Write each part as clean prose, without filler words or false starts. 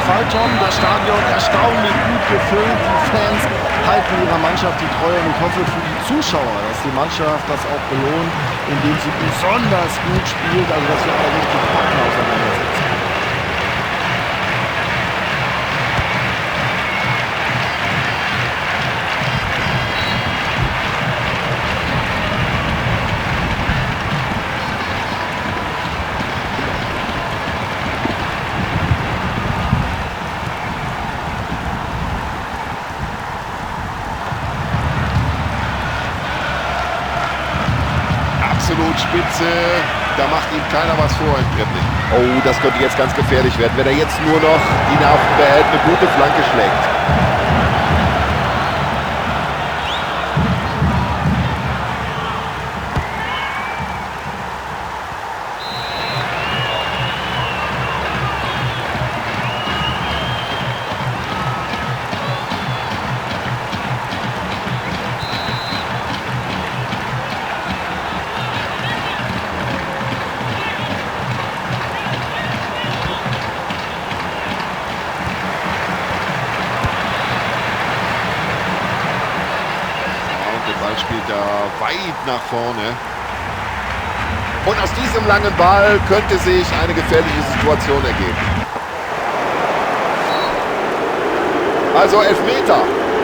Fall, Tom. Das Stadion erstaunlich gut gefüllt. Die Fans halten ihrer Mannschaft die Treue und ich hoffe für die Zuschauer, dass die Mannschaft das auch belohnt, indem sie besonders gut spielt, also dass wir eine richtig packende Auseinandersetzung. Absolut spitze, da macht ihm keiner was vor im Dribbling. Oh, das könnte jetzt ganz gefährlich werden, wenn er jetzt nur noch die Nerven behält, eine gute Flanke schlägt. Spielt da weit nach vorne. Und aus diesem langen Ball könnte sich eine gefährliche Situation ergeben. Also Elfmeter,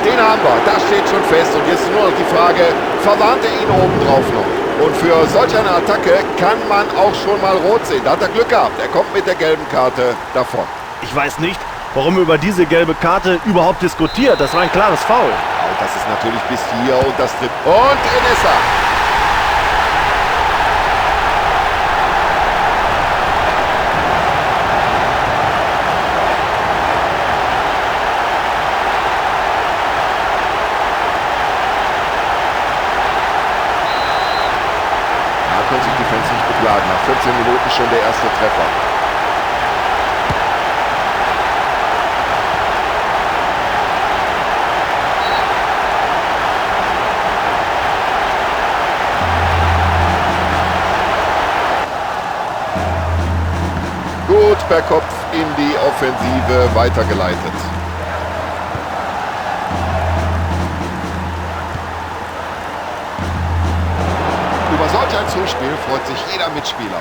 den haben wir. Das steht schon fest. Und jetzt nur noch die Frage, verwarnt er ihn obendrauf noch? Und für solch eine Attacke kann man auch schon mal rot sehen. Da hat er Glück gehabt. Er kommt mit der gelben Karte davon. Ich weiß nicht, warum über diese gelbe Karte überhaupt diskutiert. Das war ein klares Foul. Das ist natürlich bis hier und das trifft. Und drin ist er. Da können sich die Fans nicht beklagen. Nach 14 Minuten schon der erste Treffer. Gut per Kopf in die Offensive weitergeleitet. Über solch ein Zuspiel freut sich jeder Mitspieler.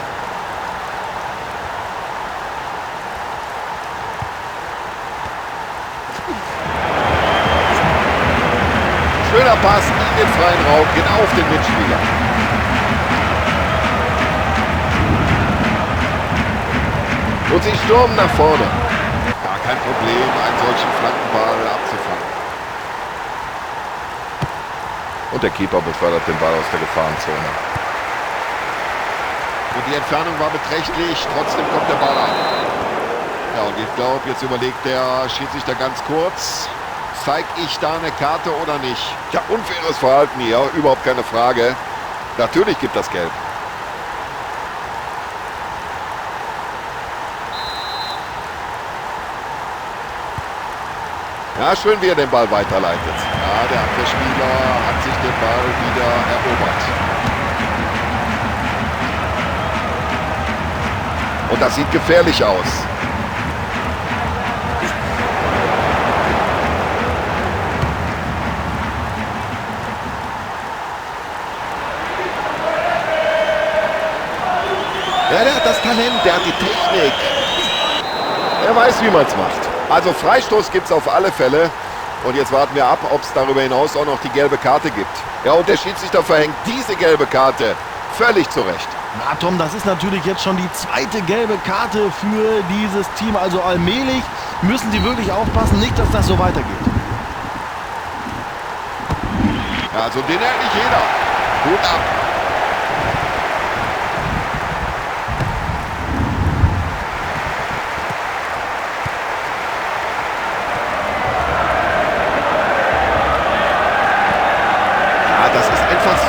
Schöner Pass in den freien Raum, genau auf den Mitspieler. Und sie stürmen nach vorne. Gar kein Problem, einen solchen Flankenball abzufangen. Und der Keeper befördert den Ball aus der Gefahrenzone. Und die Entfernung war beträchtlich, trotzdem kommt der Ball an. Ja, und ich glaube, jetzt überlegt der Schiedsrichter ganz kurz, zeig ich da eine Karte oder nicht? Ja, unfaires Verhalten hier, überhaupt keine Frage. Natürlich gibt das Gelb. Ja, schön, wie er den Ball weiterleitet. Ja, der Abwehrspieler hat sich den Ball wieder erobert. Und das sieht gefährlich aus. Ja, der hat das Talent, der hat die Technik. Er weiß, wie man's macht. Also Freistoß gibt's auf alle Fälle. Und jetzt warten wir ab, ob's darüber hinaus auch noch die gelbe Karte gibt. Ja, und der Schiedsrichter verhängt diese gelbe Karte völlig zu Recht. Na Tom, das ist natürlich jetzt schon die zweite gelbe Karte für dieses Team. Also allmählich müssen sie wirklich aufpassen, nicht, dass das so weitergeht. Ja, also den hält nicht jeder. Hut ab.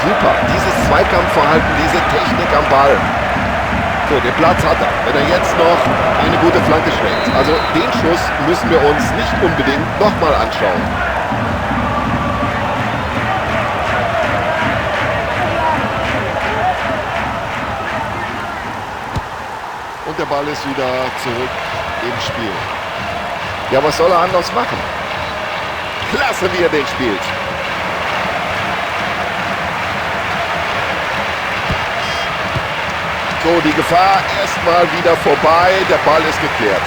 Super, dieses Zweikampfverhalten, diese Technik am Ball. So, den Platz hat er, wenn er jetzt noch eine gute Flanke schlägt. Also den Schuss müssen wir uns nicht unbedingt nochmal anschauen. Und der Ball ist wieder zurück im Spiel. Ja, was soll er anders machen? Klasse, wie er den spielt. So, die Gefahr erstmal wieder vorbei. Der Ball ist geklärt.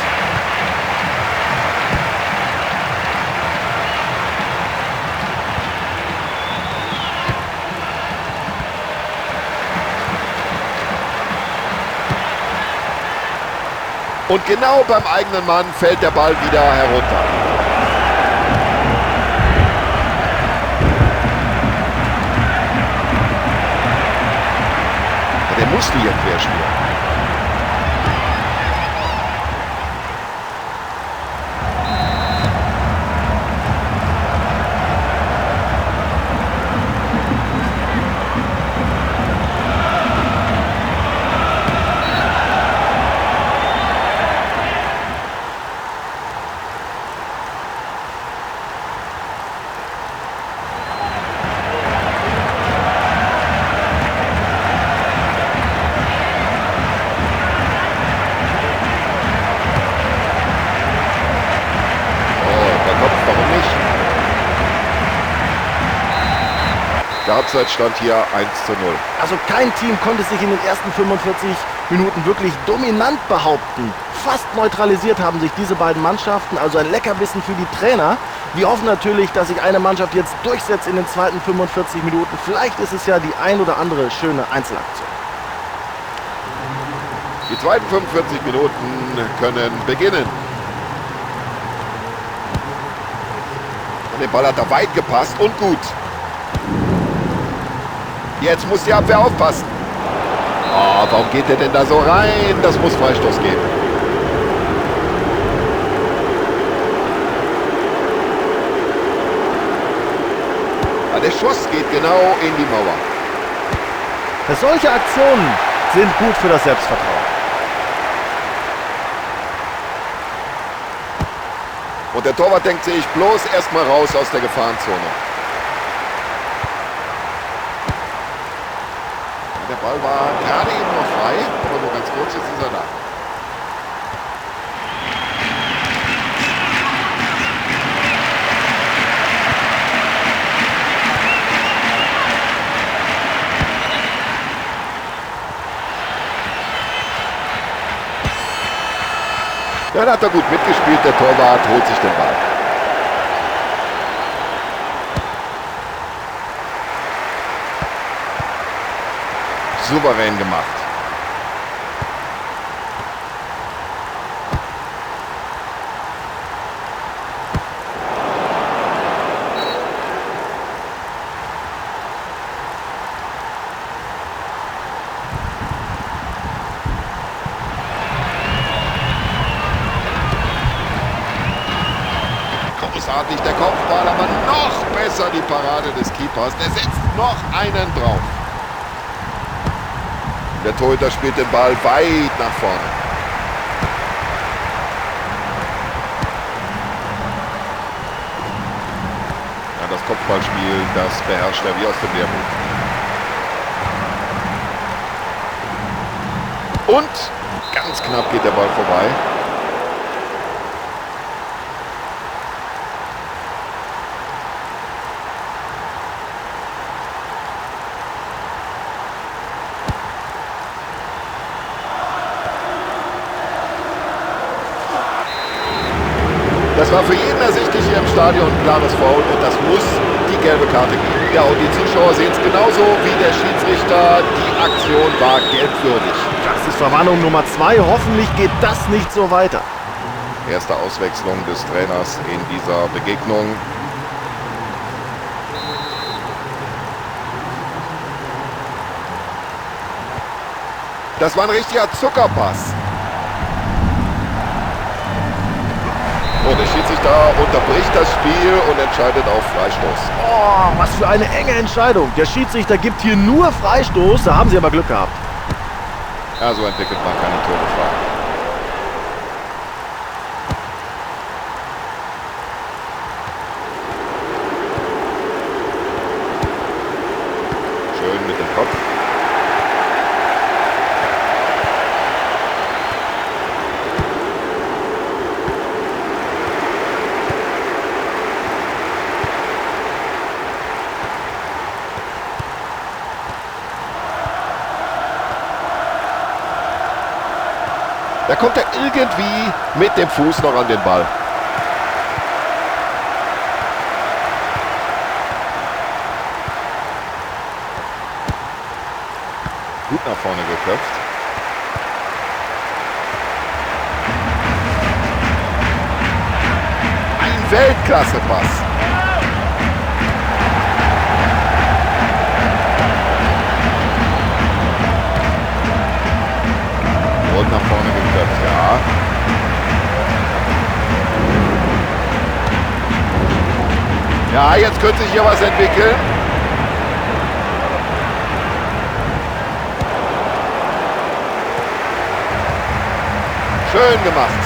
Und genau beim eigenen Mann fällt der Ball wieder herunter. Der musste hier querspielen. Der Halbzeitstand hier 1:0. Also kein Team konnte sich in den ersten 45 Minuten wirklich dominant behaupten. Fast neutralisiert haben sich diese beiden Mannschaften, also ein Leckerbissen für die Trainer. Wir hoffen natürlich, dass sich eine Mannschaft jetzt durchsetzt in den zweiten 45 Minuten. Vielleicht ist es ja die ein oder andere schöne Einzelaktion. Die zweiten 45 Minuten können beginnen. Und den Ball hat er weit gepasst und gut. Jetzt muss die Abwehr aufpassen. Oh, warum geht der denn da so rein? Das muss Freistoß geben. Ja, der Schuss geht genau in die Mauer. Solche Aktionen sind gut für das Selbstvertrauen. Und der Torwart denkt sich bloß erstmal raus aus der Gefahrenzone. Der Ball war gerade eben noch frei, aber nur ganz kurz, jetzt ist er da. Ja, da hat er gut mitgespielt, der Torwart holt sich den Ball. Souverän gemacht. Großartig der Kopfball, aber noch besser die Parade des Keepers. Der setzt noch einen drauf. Der Torhüter spielt den Ball weit nach vorne. Ja, das Kopfballspiel, das beherrscht er wie aus dem Lehrbuch. Und ganz knapp geht der Ball vorbei. Das war für jeden ersichtlich hier im Stadion ein klares Foul und das muss die gelbe Karte geben. Ja, und die Zuschauer sehen es genauso wie der Schiedsrichter. Die Aktion war gelbwürdig. Das ist Verwarnung Nummer 2. Hoffentlich geht das nicht so weiter. Erste Auswechslung des Trainers in dieser Begegnung. Das war ein richtiger Zuckerpass. Oh, der Schiedsrichter unterbricht das Spiel und entscheidet auf Freistoß. Oh, was für eine enge Entscheidung. Der Schiedsrichter gibt hier nur Freistoß, da haben sie aber Glück gehabt. Ja, so entwickelt man keine Torgefahr. Schön mit dem Kopf. Da kommt er irgendwie mit dem Fuß noch an den Ball. Gut nach vorne geköpft. Ein Weltklasse-Pass. Und nach vorne geköpft, ja. Ja, jetzt könnte sich hier was entwickeln. Schön gemacht.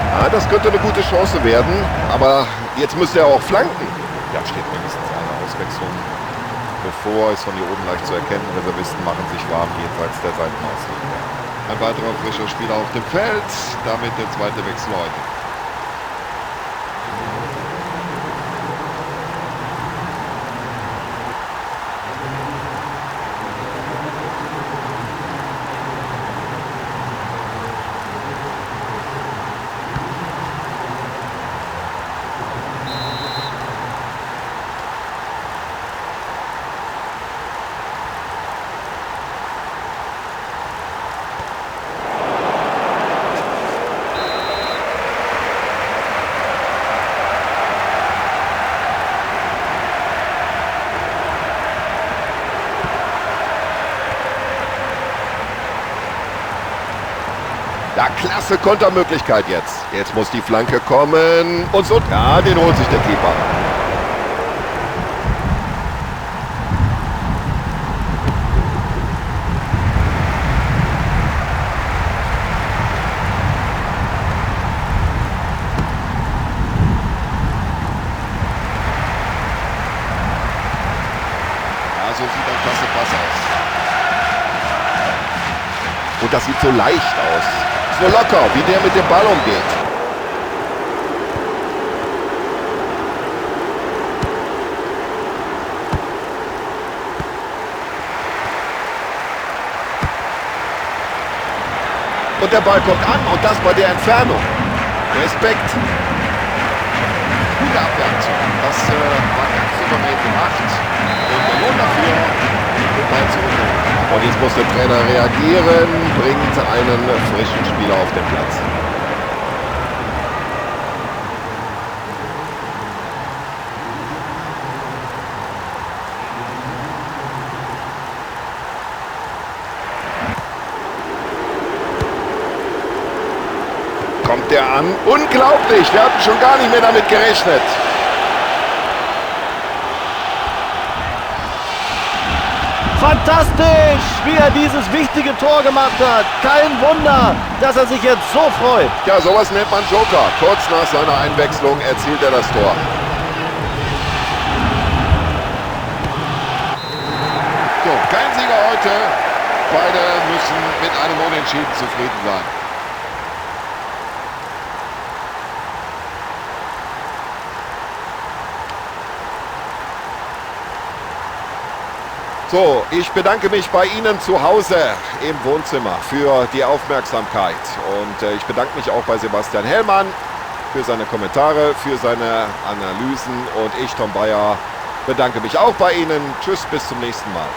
Ja, das könnte eine gute Chance werden, aber jetzt müsste er auch flanken. Ja, steht mindestens eine Auswechslung bevor, ist von hier oben leicht zu erkennen. Reservisten machen sich warm jenseits der Seitenauslinie. Ein weiterer frischer Spieler auf dem Feld, damit der zweite Wechsel heute. Ja, klasse Kontermöglichkeit jetzt. Jetzt muss die Flanke kommen. Und so, ja, den holt sich der Keeper. Ja, so sieht ein klasse Pass aus. Und das sieht so leicht aus. So locker, wie der mit dem Ball umgeht. Und der Ball kommt an und das bei der Entfernung. Respekt. Gute Abwehraktion. Das war ganz souverän gemacht. Und der Lohn dafür, den Ball zurückholen. Und jetzt muss der Trainer reagieren, bringt einen frischen Spieler auf den Platz. Kommt der an? Unglaublich! Wir hatten schon gar nicht mehr damit gerechnet. Fantastisch, wie er dieses wichtige Tor gemacht hat. Kein Wunder, dass er sich jetzt so freut. Ja, sowas nennt man Joker. Kurz nach seiner Einwechslung erzielt er das Tor. So, kein Sieger heute. Beide müssen mit einem Unentschieden zufrieden sein. So, ich bedanke mich bei Ihnen zu Hause im Wohnzimmer für die Aufmerksamkeit. Und ich bedanke mich auch bei Sebastian Hellmann für seine Kommentare, für seine Analysen. Und ich, Tom Bayer, bedanke mich auch bei Ihnen. Tschüss, bis zum nächsten Mal.